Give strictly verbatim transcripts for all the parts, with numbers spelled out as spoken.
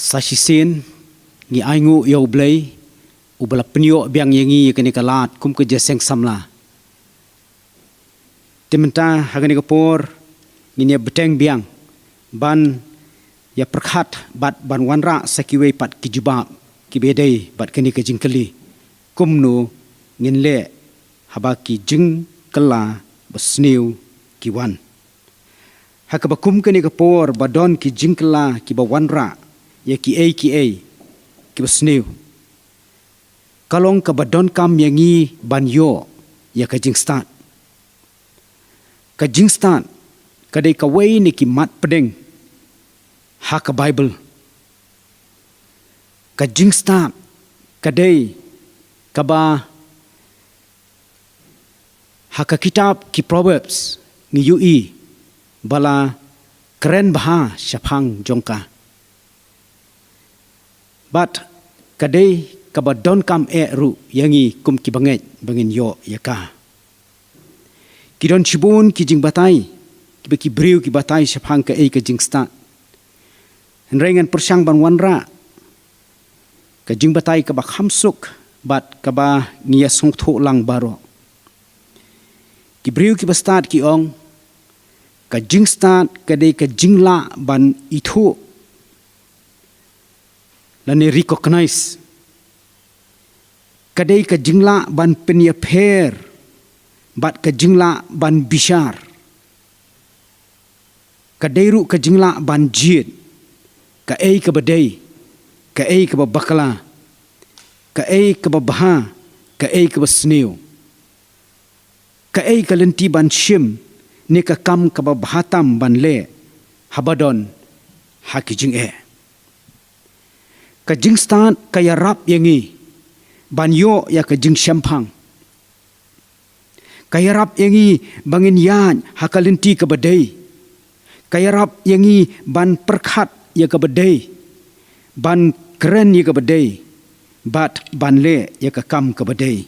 Sa shisien ngi ainguh ïa U Blei uba la pynïoh biang ïa ngi ïa kane ka lad kum ka jingïaseng samla. Te mynta ha kane ka por ngin ïa bteng biang ban ïa pyrkhat bad ban wanrah sa kiwei pat ki jubab kiba dei bad kane ka jingkylli, kumno ngin leh haba ki jingkylla basniew ki wan. Ha kaba kum kane ka por ba don ki jingkylla kiba wanrah ïa kiei kiei kiba sniew, ka long kaba donkam ïa ngi ban ïoh ïa ka jingstad. Ka jingstad ka dei kawei na ki mat pdeng ha ka Baibl. Ka jingstad ka dei kaba ha ka kitab ki Proverbs ngi ïohi ba la kren bha shaphang jong ka. Bad ka dei kaba donkam eh ruh ïa ngi kum ki bangeit ba ngin ïoh ïa ka. Ki don shibun ki jingbatai kiba ki briew ki batai shaphang kaei ka jingstad. Hynrei ngan pyrshang ban wanrah ka jingbatai kaba kham suk bad kaba ngi ïa sngewthuh lang baroh. Ki briew kiba stad ki ong, ka jingstad ka dei ka jinglah ban ithuh lane recognize. Ka dei ka jinglah ban pynïapher bad ka jinglah ban bishar. Ka dei ruh ka jinglah ban jied kaei kaba dei, kaei kaba bakla, kaei kaba bha, kaei kaba sniew, kaei ka lynti ban shim ne ka kam kaba bha tam ban leh haba don ha ki jingeh. Ka jingstad ka ïarap ïa ngi ban ïoh ïa ka jingshemphang. Ka ïarap ïa ngi ba ngin ïaid ha ka lynti kaba dei. Ka ïarap ïa ngi ban pyrkhat ïa kaba dei, ban kren ïa kaba dei bad ban leh ïa ka kam kaba dei.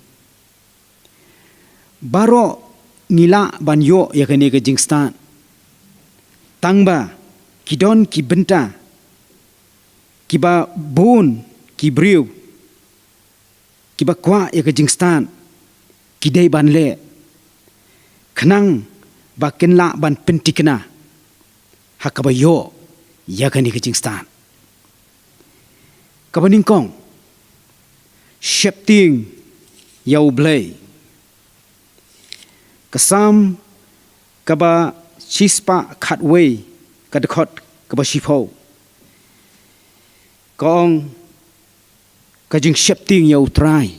Baroh ngi lah ban ïoh ïa kane ka jingstad. Tangba ki don ki bynta kiba bun ki briew kiba kwah ïa ka jingstad ki dei ban leh khnang ba kin lah ban pynthikna ha kaba ïoh ïa kane ka jingstad. Kaba nyngkong, sheptieng ïa U Blei. Ka Salm kaba shispah khatwei, ka dkhot kaba shiphew, ka ong, ka jingsheptieng ïa U Trai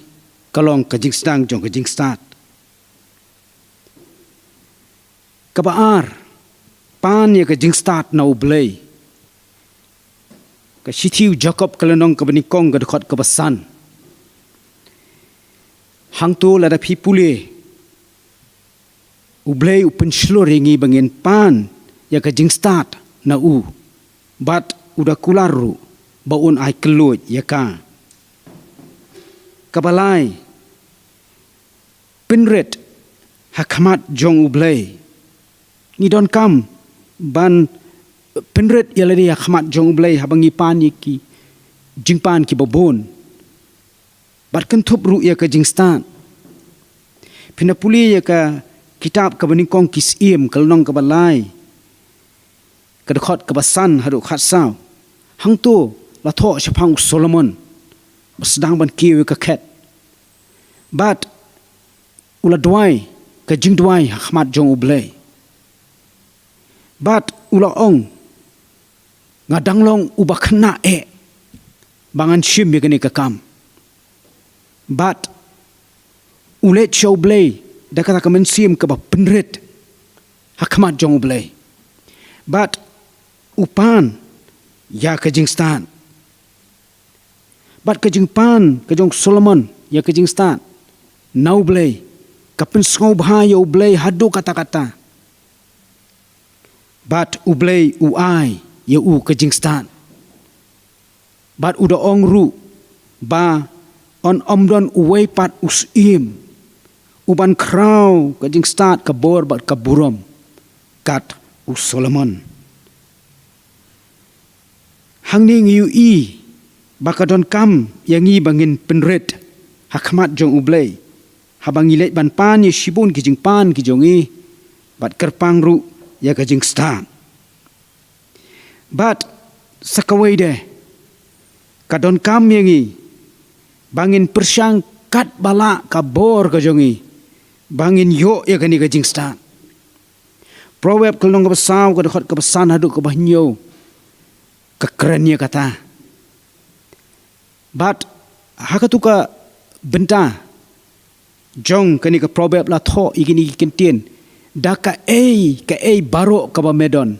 ka long ka jingsdang jong ka jingstad. Kaba ar, pan ïa ka jingstad na U Blei. Ka shithi u Jakob ka lynnong kaba nyngkong, ka dkhot kaba san. Hangto lada phi pule, U Blei u pynshlur ïa ngi ba ngin pan ïa ka jingstad na u, bad u da kular ruh ba un ai kylluid ïa ka. Kaba lai, pynrit ha khmat jong U Blei. Ngi donkam ban pynrit ïa lade ha khmat jong U Blei haba ngi pan ïa ki jingpan kiba bun bad kynthup ruh ïa ka jingstad. Phin da pule ïa ka kitab kaba nyngkong Ki Syiem, ka lynnong kaba lai, ka dkhot kaba san haduh khatsaw. Hangto la thoh shaphang u Solomon ba sdang ban kiew ïa ka khet bad u la duwai ka jingduwai ha khmat jong U Blei. Bad u la ong, nga dang long uba khynnah eh ba ngan shim ïa kane ka kam. Bad u leit sha U Blei da kata ka mynsiem kaba pynrit ha khmat jong U Blei. Bad u pan ïa ka jingstad. Bad ka jingpan ka jong Solomon ïa ka jingstad na U Blei ka pynsngewbha ïa U Blei haduh katta katta. Bad U Blei u ai ïa u ka jingstad. Bad u da ong ruh ba un ym don uwei pat u syiem uban khraw ka jingstad, ka bor bad ka burom kat u Solomon. Hangne ngi ïohi ba ka donkam ïa ngi ba ngin pynrit ha khmat jong U Blei haba ngi leit ban pan ïa shibun ki jingpan ki jong ngi, bad kyrpang ruh ïa ka jingstad. Bad sa kawei de, ka donkam ïa ngi ba ngin pyrshang katba lah ka bor ka jong ngi ba ngin ïoh ïa kane ka jingstad. Proverb ka lynnong kaba saw, ka dkhot kaba san haduh kaba hynñiew, ka kren ïa kata. Bad ha katu ka bynta jong kane ka Proverb la thoh ïa kine ki kyntien: da kaei kaei baroh kaba me don,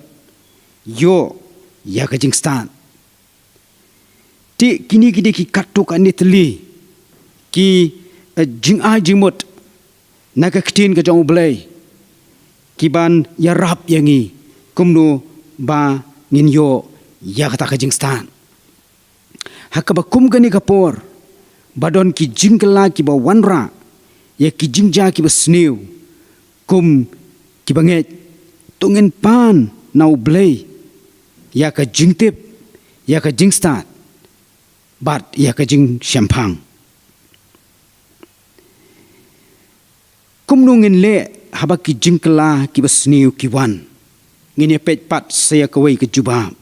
ïoh ïa ka jingstad. Te kine ki dei ki katto katne tylli ki, eh, jingai jingmut na ka ktien ka jong U Blei, ki ban ïarap ïa ngi kumno ba ngin ïoh ïa kata ka jingstad. Ha kaba kum kane ka por ba don ki jingkylla kiba wanrah ïa ki jingjia kiba sniew, kum kiba ngeit, to ngin pan na U Blei ïa ka jingtip, ïa ka jingstad, bad ïa ka jingshemphang. Kumno ngin leh haba ki jingkylla kiba sniew ki wan? Ngin ïa peit pat sa ïa kawei ka jubab.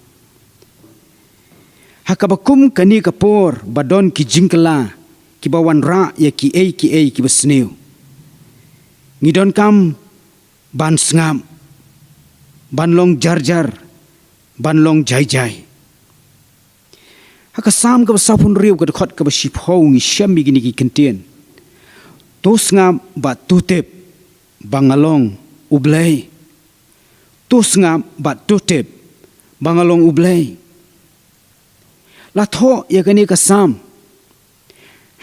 Ha kaba kum kane ka por ba don ki jingkylla kiba wanrah ïa kiei kiei kiba sniew, ngi donkam ban sngap, ban long jarjar, ban long jaijai. Ha ka Salm kaba sawphew hynriew, ka dkhot kaba shiphew, ngi shem ïa kine ki kyntien: to sngap bad to tip ba nga long U Blei. To sngap bad to tip ba nga long U Blei. La thoh ïa kane ka Salm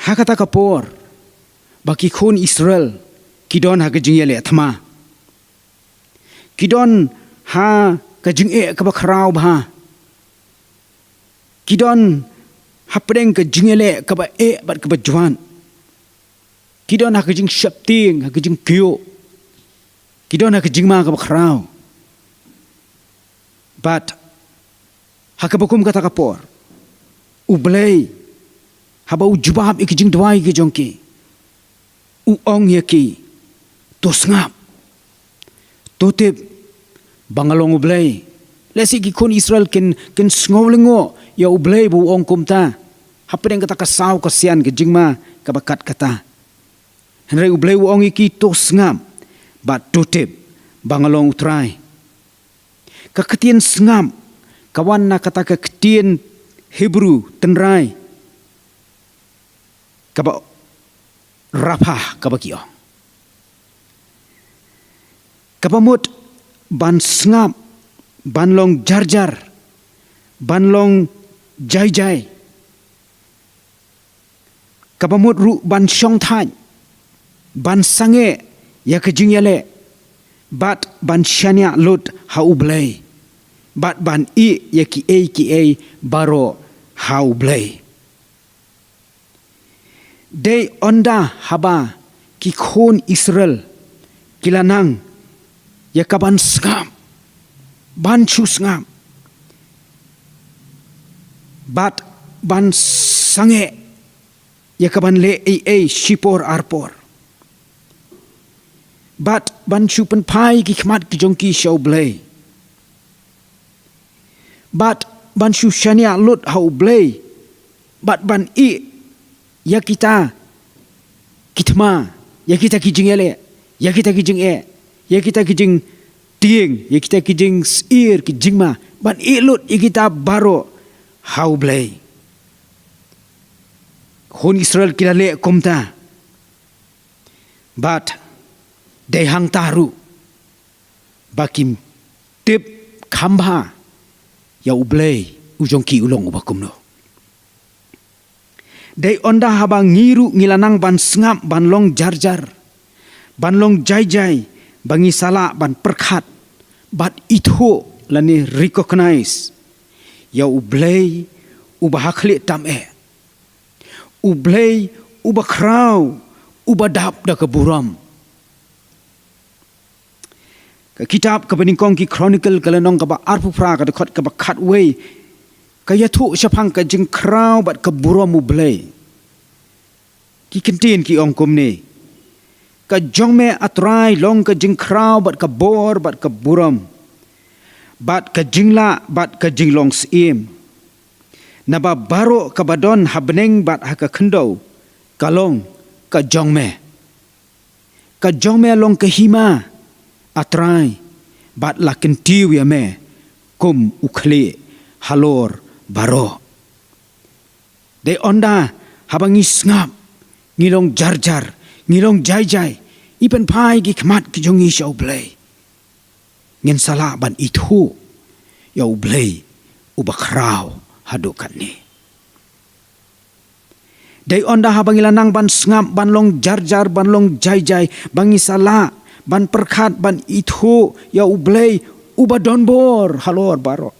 ha kata ka por ba ki khun Israel ki don ha ka jingïaleh thma. Ki don ha ka jingeh kaba khraw bha. Ki don hapdeng ka jingïaleh kaba eh bad kaba jwat. Ki don ha ka jingsheptieng, ha ka jingkyiuh. Ki don ha ka jingma kaba khraw. Bad ha kaba kum kata ka por, U Blei, haba u jubab ïa ki jingduwai ki jong ki, u ong ïa ki: to sngap, to tip ba nga long U Blei. Lehse ki khun Israel kin, kin sngew lyngngoh ïa U Blei ba u ong kumta hapdeng kata ka saw ka sian ka jingma kaba kat kata. Hynrei U Blei u ong ïa ki: to sngap bad to tip ba nga long U Trai. Ka ktien sngap ka wan na kata ka ktien Hebru tynrai kaba Raphah, kaba ki ong, kaba mut ban sngap, ban long jarjar, ban long jaijai, kaba mut ruh ban shongthait, ban sangeh ïa ka jingïaleh, bad ban shaniah lut ha U Blei, bad ban ïeh ïa kiei kiei baroh ha U Blei. Dei ynda haba ki khun Israel ki la nang ïa ka ban sngap, ban shu sngap, bad ban sangeh ïa ka ban leh ei ei shipor arpor, bad ban shu pynphai ki khmat ki jong ki sha U Blei, bad ban shu shaniah lut ha U Blei, bad ban ïeh ïa kita ki thma, ïa kita ki jingïaleh, ïa kita ki jingeh, ïa kita ki jingtieng, ïa kita ki jingsyier ki jingma, ban ïeh lut ïa kita baroh ha U Blei. Khun Israel ki la leh kumta. Bad dei hangta ruh ba kim tip kham bha ïa U Blei u jong ki u long uba kumno. Dei ynda haba ngi ruh ngi la nang ban sngap, ban long jarjar, ban long jaijai, ba ngi sa lah ban pyrkhat bad ithuh lane recognize ïa U Blei uba ha khlieh tam eh, U Blei uba khraw, uba dap da ka burom. Ka kitab kaba nyngkong ki Chronicle, ka lynnong kaba arphew phra, ka dkhot kaba khatwei, Ka ïathuh shaphang ka jingkhraw bad ka burom U Blei. Ki kyntien ki ong kumne: Ka jong me, A Trai, long ka jingkhraw bad ka bor bad ka burom, bad ka jinglah bad ka jinglong syiem. Naba baroh kaba don ha bneng bad ha ka khyndew ka long ka jong me. Ka jong me long ka hima, A Trai, bad la kyntiew ïa me kum u khlieh halor baroh. Dei ynda haba ngi sngap, ngi long jarjar, ngi long jaijai, ngi pynphai ki khmat ki jong ngi sha U Blei, ngin sa lah ban ithuh ïa U Blei uba khraw haduh katne. Dei ynda haba ngi la nang ban sngap, ban long jarjar, ban long jaijai, ba ngi sa lah ban pyrkhat, ban ithuh ïa U Blei uba don bor halor baroh.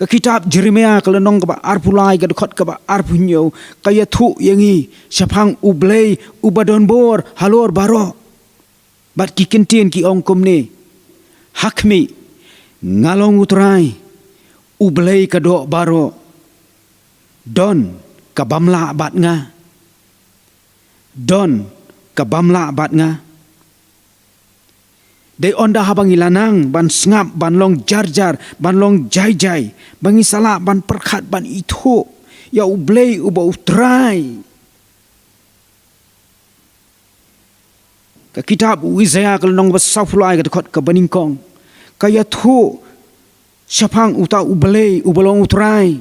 Ka kitab Jeremaïah ka lynnong kaba arphew lai, ka dkhot kaba arphew hynñiew, ka ïathuh ïa ngi shaphang U Blei uba don bor halor baroh. Bad ki kyntien ki ong kumne: Ha khmih, nga long U Trai, U Blei ka doh baroh. Don ka bym lah bad nga? Don ka bym lah bad nga? Dei ynda haba ngi la nang ban sngap, ban long jarjar, ban long jaijai, ba ngi sa lah ban pyrkhat, ban ithuh ïa U Blei uba U Trai. Ka kitab u Isaïah ka lynnong ba sawphew lai, ka dkhot kaba nyngkong, ka ïathuh shaphang uta U Blei uba long U Trai,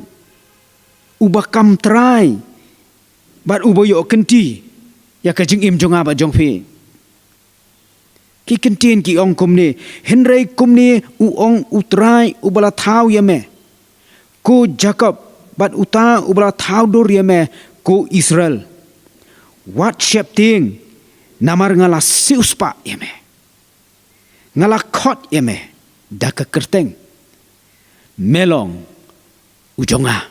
uba kam trai, bad uba ïoh kynti ïa ka jingim jong nga bad jong phi. Ki kyntien ki ong kumne: Hynrei kumne u ong U Trai uba la thaw ïa me, ko Jakob, bad uta uba la thaw dur ïa me, ko Israel: Wat sheptieng, namar nga la siewspah ïa me. Nga la khot ïa me da ka kyrteng. Me long u jong nga.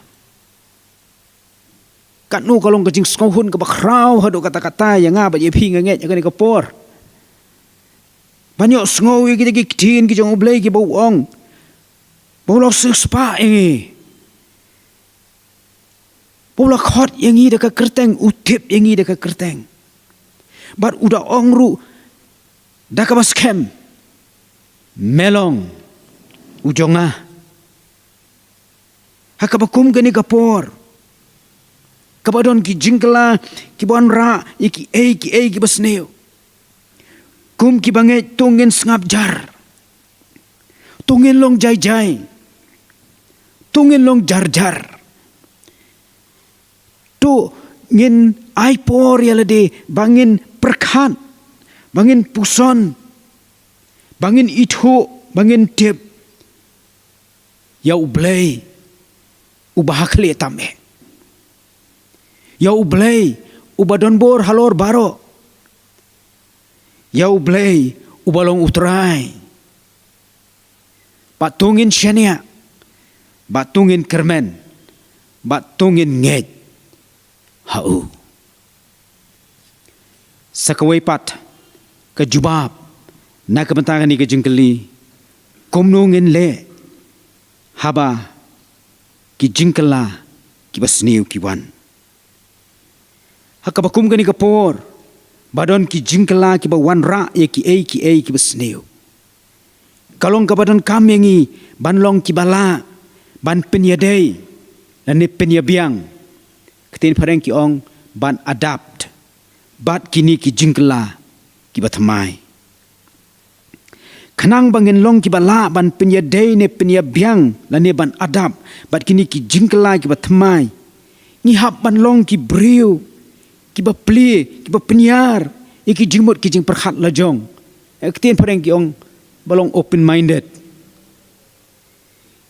Katno ka long ka jingsngewhun kaba khraw haduh katta katta ïa nga bad ïa phi, nga ngeit, ïa kane ka por, ban ïohsngew ïa kita ki ktien ki jong U Blei kiba u ong ba u la siewspah ïa ngi, ba u la khot ïa ngi da ka kyrteng, u tip ïa ngi da ka kyrteng. Bad u da ong ruh da kaba skhem: Me long u jong nga. Ha kaba kum kane ka por, kaba don ki jingkylla kiba wanrah ïa kiei kiei kiba sniew, kum ki bangeit, to ngin sngap jar, to ngin long jaijai, to ngin long jarjar. To ngin ai por ïa lade ba ngin pyrkhat, ba ngin puson, ba ngin ithuh, ba ngin tip ïa U Blei uba ha khlieh tam eh, ïa U Blei uba don bor halor baroh, ïa U Blei uba long U Trai. Bad to ngin shaniah, bad to ngin kyrmen, bad to ngin ngeit ha u. Sa kawei pat ka jubab na ka bynta kane ka jingkylli: Kumno ngin leh haba ki jingkylla kiba sniew ki wan? Ha kaba kum kane ka por, ba don ki jingkylla kiba wanrah ïa kiei kiei kiba sniew, ka long kaba donkam ïa ngi ban long kiba lah ban pynïadei lane pynïabiang. Ktien phareng ki ong ban adapt bad kine ki jingkylla kiba thymmai. Khnang ba ngin long kiba lah ban pynïadei ne pynïabiang lane ban adapt bad kine ki jingkylla kiba thymmai, ngi hap ban long ki briew kiba plie, kiba pynïar ïa ki jingmut ki jingpyrkhat la jong. Eh, ktien phareng ki ong ba long open minded.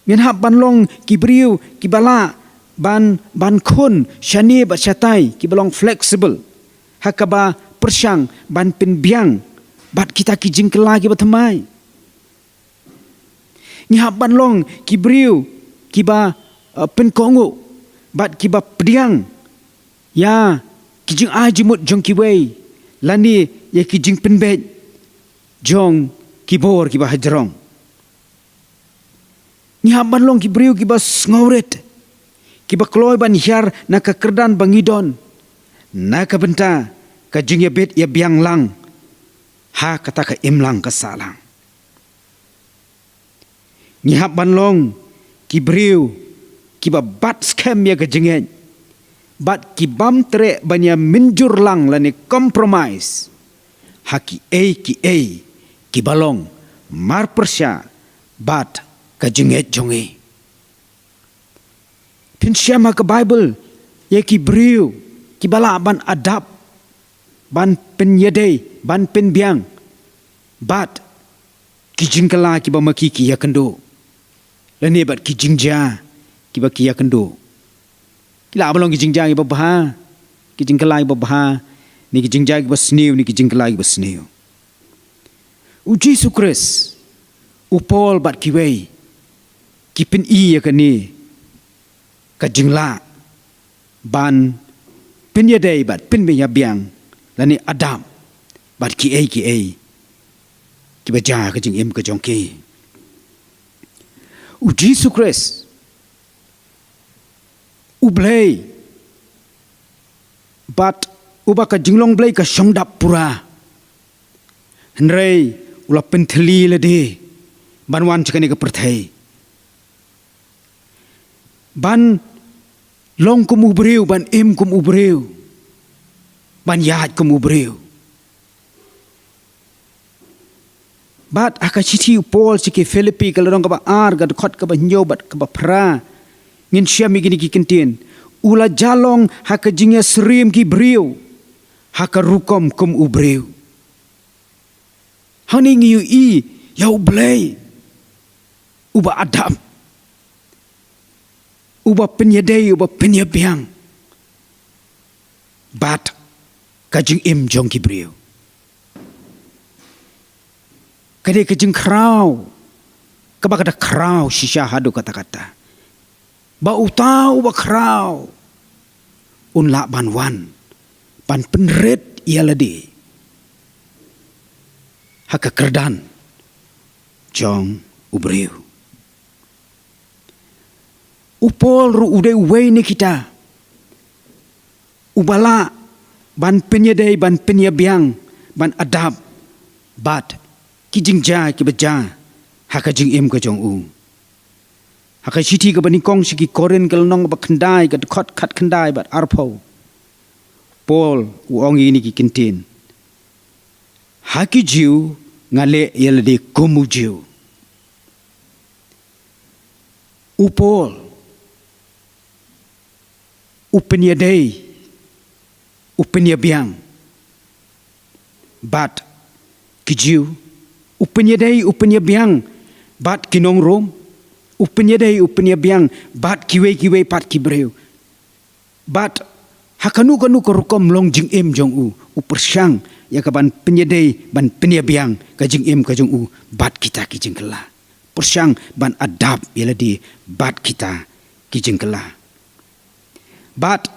Ngin hap ban long ki briew kiba lah ban, ban khun shane bad shatai, kiba long flexible ha kaba pyrshang ban pynbiang bad kita ki jingkylla kiba thymmai. Ngi hap ban long ki briew kiba, eh, pynkohnguh bad kiba pdiang ïa ki jingai jingmut jong kiwei lane ïa ki jingpynbeit jong ki bor kiba hajrong. Ngi hap ban long ki briew kiba sngewrit, kiba kloi ban hiar na ka kyrdan ba ngi don, na ka bynta ka jingïabit ïabiang lang ha kata ka imlang ka sahlang. Ngi hap ban long ki briew kiba bat skhem ïa ka jingngeit, bad ki bym treh ban ïa mynjur lang lane compromise ha kiei kiei kiba long marpyrshah bad ka jingngeit jong ngi. Phin shem ha ka Baibl ïa ki briew kiba lah ban adapt, ban pynïadei, ban pynbiang bad ki jingkylla kiba ma ki ki ïakynduh, lane bad ki jingjia kiba ki ïakynduh. Ki lah ban long ki jingjia kiba bha, ki jingkylla kiba bha, ne ki jingjia kiba sniew, ne ki jingkylla kiba sniew. U Jisu Khrist, u Paul bad kiwei ki pyni ïa kane ka jinglah ban pynïadei bad pynïabiang lane adapt bad kiei kiei kiba jia ha ka jingim ka jong ki. U Jisu Khrist, U Blei, bad uba ka jinglong Blei ka shong dap pura, hynrei u la pynthylli lade ban wan sha kane ka pyrthei, ban long kum u briew, ban im kum u briew, ban ïaid kum u briew. Bad ha ka shithi u Paul sha ki Philippi, ka lynnong kaba ar, ka dkhot kaba hynñiew bad kaba phra, ngin shem ïa kine ki kyntien: U la jia long ha ka jingïasyriem ki briew ha ka rukom kum u briew. Hangne ngi ïohi ïa U Blei uba adapt, uba pynïadei, uba pynïabiang bad ka jingim jong ki briew. Ka dei ka jingkhraw kaba ka da khraw shisha haduh katta katta, ba uta uba khraw un lah ban wan ban pynrit ïa lade ha ka kyrdan jong u briew. U Paul ruh u dei uwei na kita uba lah ban pynïadei, ban pynïabiang, ban adapt bad ki jingjia kiba jia ha ka jingim ka jong u. Ha ka shithi kaba nyngkong sha ki Korinth, ka lynnong ba khyndai, ka dkhot khatkhyndai bad arphew, Paul u ong ïa kine ki kyntien: Ha ki Jiw nga leh ïa lade kum u Jiw. U Paul u pynïadei, u pynïabiang bad ki Jiw, u pynïadei, u pynïabiang bad ki nong Rom, u pynïadei, u pynïabiang bad kiwei kiwei pat ki briew. Bad ha kano kano ka rukom long jingim jong u, u pyrshang ïa ka ban pynïadei, ban pynïabiang ka jingim ka jong u bad kita ki jingkylla, pyrshang ban adapt ïa lade bad kita ki jingkylla. Bad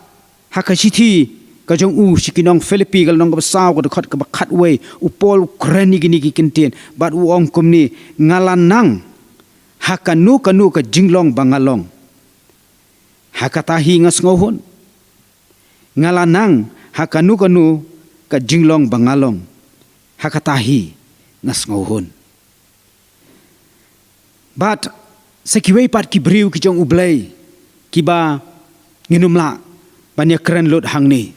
ha ka shithi ka jong u sha ki nong Philippi, ka lynnong kaba saw, ka dkhot kaba khatwei, u Paul u kren ïa kine ki kyntien bad u ong kumne: Nga la nang ha kano kano ka jinglong ba nga long, ha kata hi nga sngewhun. Nga la nang ha kano kano ka jinglong ba nga long, ha kata hi nga sngewhun. Bad sa kiwei pat ki briew ki jong U Blei kiba ngin ym lah ban ïa kren lut hangne.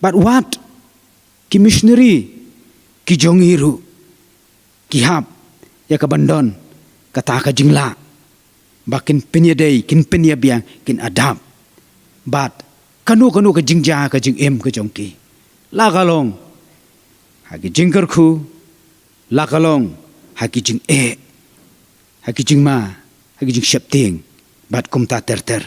Bad wat ki missionary ki jong ngi ruh ki hap ïa ka ban don kata ka jinglah ba kin pynïadei, kin pynïabiang, kin adapt bad kano kano ka jingjia ka jingim ka jong ki, la ka long ha ki jingkyrkhu, la ka long ha ki jingeh, ha ki jingma, ha ki jingsheptieng bad kumta ter ter.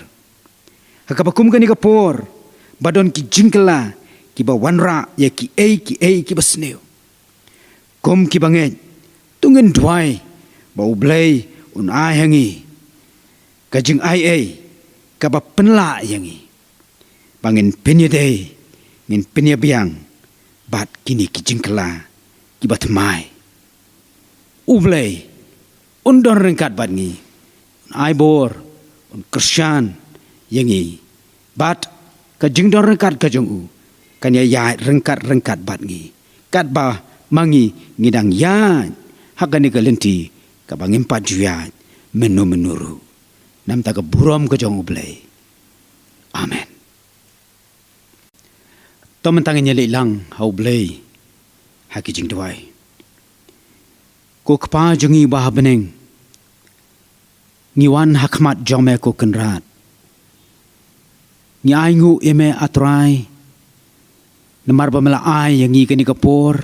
Ha kaba kum kane ka por ba don ki jingkylla kiba wanrah ïa kiei kiei kiba sniew, kum kiba ngeit, to ngin duwai ba U Blei un ai ha ngi ka jingaiei kaba pynlah ïa ngi ba ngin pynïadei, ngin pynïabiang bad kine ki jingkylla kiba thymmai. U Blei un don ryngkat bad ngi Ai bor, un kyrshan ïa ngi. Bad ka jingdon ryngkat ka jong u kan ïaid ryngkat ryngkat bad ngi, katba ma ngi ngi dang ïaid ha kane ka lynti kaba ngim pat ju ïaid mynno mynno ruh. Namar ka burom ka jong U Blei. Amen. To mynta ngin ïa leit lang ha U Blei ha ki jingduwai. Ko Kpa jong ngi ba ha bneng, ngi wan ha khmat jong me ko Kynrad. Ngi ainguh ïa me A Trai, namar ba me la ai ïa ngi kane ka por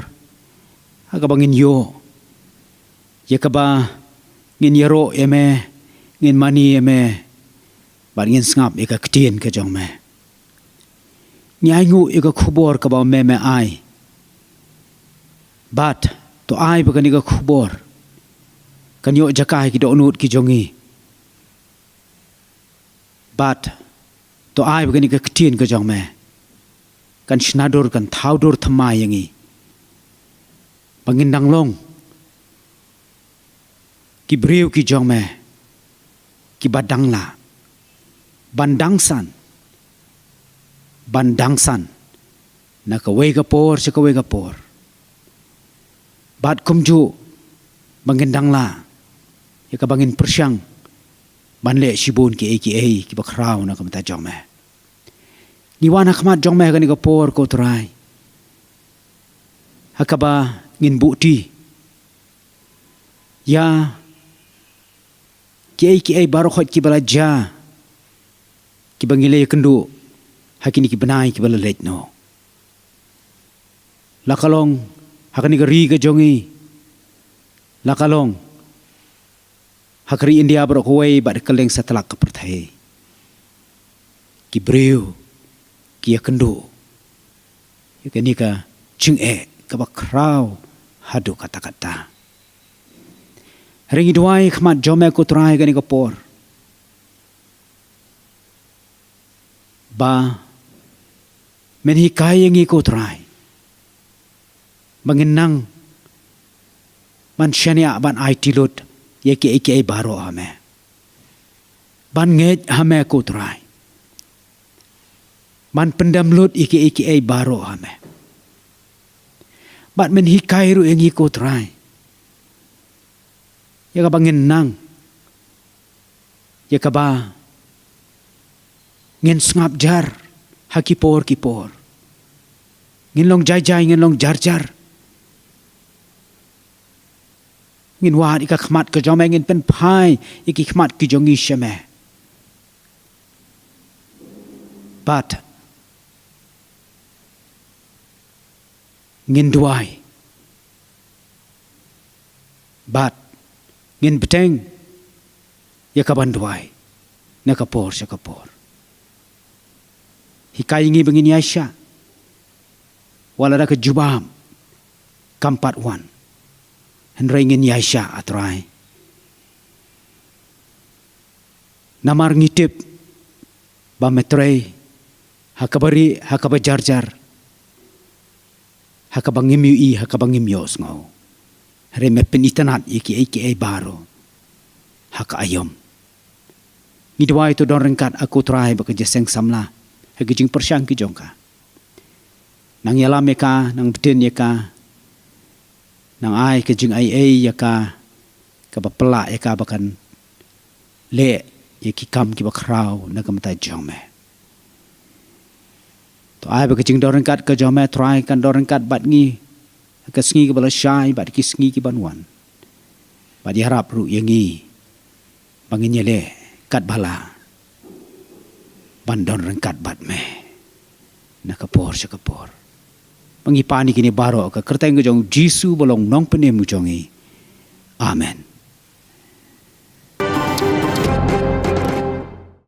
ha kaba ngin ïoh, ïa kaba ngin ïaroh ïa me, ngin mane ïa me, bad ngin sngap ïa ka ktien ka jong me. Ngi ainguh ïa ka khubor kaba me me ai. Bad to ai ba kane ka khubor kan ïoh jaka ha ki dohnud ki jong ngi. Bad to ai ba kane ka ktien ka jong me kan shna dur, kan thaw dur thymmai ïa ngi, ba ngin dang long ki briew ki jong me kiba dang lah ban dang san, ban dang san na kawei ka por sha kawei ka por. Bad kumjuh ba ngin dang lah ïa kaba ngin pyrshang ban leh shibun kiei kiei kiba khraw na ka bynta jong me. Ngi wan ha khmat jong me ha kane ka por ko Trai, ha kaba ngin buhti ïa kiei kiei baroh kiba la jia, kiba ngi la ïakynduh ha kine ki bnai kiba la leit noh. La ka long ha kane ka ri ka jong ngi, la ka long ha ka ri India baroh kawei bad kylleng satlak ka pyrthei, ki briew ki ïakynduh ïa kane ka jingeh kaba khraw haduh katta katta. Hynrei ngi duwai ha khmat jong me ko Trai ha kane ka por, ba men hikai ïa ngi ko Trai, ba ngin nang ban shaniah ban aiti lut ïa kiei kiei baroh ha me, ban ngeit ha me ko Trai, ban pyndem lut ïa kiei kiei baroh ha me. Bad men hikai ruh ïa ngi ko Trai, ïa kaba ngin nang, ïa kaba ngin sngap jar ha ki por ki por. Ngin long jai jai, ngin long jar jar. Ngin wad ïa ka khmat ka jong me, ngin pynphai ïa ki khmat ki jong ngi sha me. Bad ngin duwai, bad ngin bteng ïa ka ban duwai na ka por sha ka por. Hikai ngi ba ngin ïaishah, wat lada ka jubab kam pat wan, hynrei ngin ïaishah A Trai. Namar ngi tip ba me trei ha kaba rieh, ha kaba jar jar, ha kaba ngim ïohi, ha kaba ngim ïohsngew. Hynrei me pynitynnad ïa kiei kiei baroh ha ka aïom. Ngi duwai to don ryngkat ko Trai bad ka jingïaseng samla ha ki jingpyrshang ki jong ka. Nang ïalam ïa ka, nang btin ïa ka, nang ai ka jingaiei ïa ka, kaba pynlah ïa ka ba kan leh ïa ki kam kiba khraw na ka bynta jong me. To ai ba ka jingdon ryngkat ka jong me Trai kan don ryngkat bad ngi ha ka sngi kaba lashai bad ki sngi ki ban wan. Bad ïarap ruh ïa ngi ba ngin ïaleh katba lah ban don ryngkat bad me na ka por sha ka por. Ba ngi pan ïa kine baroh ha ka kyrteng ka jong U Jisu ba long Nongpynim u jong ngi. Amen.